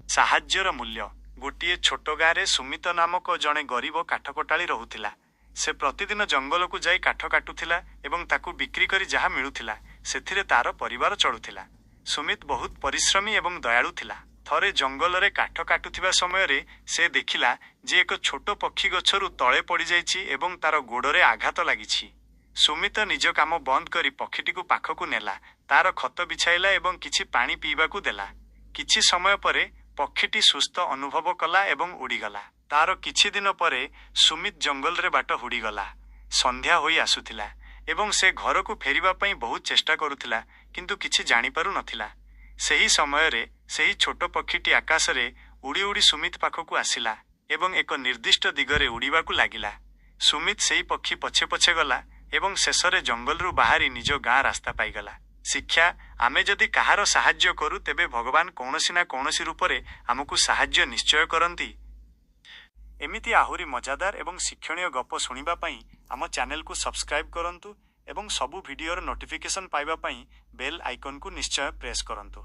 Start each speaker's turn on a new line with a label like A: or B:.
A: ସାହାଯ୍ୟର ମୂଲ୍ୟ। ଗୋଟିଏ ଛୋଟ ଗାଁରେ ସୁମିତ ନାମକ ଜଣେ ଗରିବ କାଠକଟାଳି ରହୁଥିଲା। ସେ ପ୍ରତିଦିନ ଜଙ୍ଗଲକୁ ଯାଇ କାଠ କାଟୁଥିଲା ଏବଂ ତାକୁ ବିକ୍ରି କରି ଯାହା ମିଳୁଥିଲା, ସେଥିରେ ତା'ର ପରିବାର ଚଳୁଥିଲା। ସୁମିତ ବହୁତ ପରିଶ୍ରମୀ ଏବଂ ଦୟାଳୁ ଥିଲା। ଥରେ ଜଙ୍ଗଲରେ କାଠ କାଟୁଥିବା ସମୟରେ ସେ ଦେଖିଲା ଯେ ଏକ ଛୋଟ ପକ୍ଷୀ ଗଛରୁ ତଳେ ପଡ଼ିଯାଇଛି ଏବଂ ତା'ର ଗୋଡ଼ରେ ଆଘାତ ଲାଗିଛି। ସୁମିତ ନିଜ କାମ ବନ୍ଦ କରି ପକ୍ଷୀଟିକୁ ପାଖକୁ ନେଲା, ତା'ର ଖତ ବିଛାଇଲା ଏବଂ କିଛି ପାଣି ପିଇବାକୁ ଦେଲା। କିଛି ସମୟ ପରେ ପକ୍ଷୀଟି ସୁସ୍ଥ ଅନୁଭବ କଲା ଏବଂ ଉଡ଼ିଗଲା। ତା'ର କିଛି ଦିନ ପରେ ସୁମିତ ଜଙ୍ଗଲରେ ବାଟ ହୁଡ଼ିଗଲା। ସନ୍ଧ୍ୟା ହୋଇ ଆସୁଥିଲା ଏବଂ ସେ ଘରକୁ ଫେରିବା ପାଇଁ ବହୁତ ଚେଷ୍ଟା କରୁଥିଲା, କିନ୍ତୁ କିଛି ଜାଣିପାରୁ ନଥିଲା। ସେହି ସମୟରେ ସେହି ଛୋଟ ପକ୍ଷୀଟି ଆକାଶରେ ଉଡ଼ି ଉଡ଼ି ସୁମିତ ପାଖକୁ ଆସିଲା ଏବଂ ଏକ ନିର୍ଦ୍ଦିଷ୍ଟ ଦିଗରେ ଉଡ଼ିବାକୁ ଲାଗିଲା। ସୁମିତ ସେହି ପକ୍ଷୀ ପଛେ ପଛେ ଗଲା ଏବଂ ଶେଷରେ ଜଙ୍ଗଲରୁ ବାହାରି ନିଜ ଗାଁ ରାସ୍ତା ପାଇଗଲା। ଶିକ୍ଷା, ଆମେ ଯଦି କାହାର ସାହାଯ୍ୟ କରୁ, ତେବେ ଭଗବାନ କୌଣସି ନା କୌଣସି ରୂପରେ ଆମକୁ ସାହାଯ୍ୟ ନିଶ୍ଚୟ କରନ୍ତି। ଏମିତି ଆହୁରି ମଜାଦାର ଏବଂ ଶିକ୍ଷଣୀୟ ଗପ ଶୁଣିବା ପାଇଁ ଆମ ଚ୍ୟାନେଲକୁ ସବସ୍କ୍ରାଇବ୍ କରନ୍ତୁ ଏବଂ ସବୁ ଭିଡ଼ିଓର ନୋଟିଫିକେସନ୍ ପାଇବା ପାଇଁ ବେଲ୍ ଆଇକନ୍କୁ ନିଶ୍ଚୟ ପ୍ରେସ୍ କରନ୍ତୁ।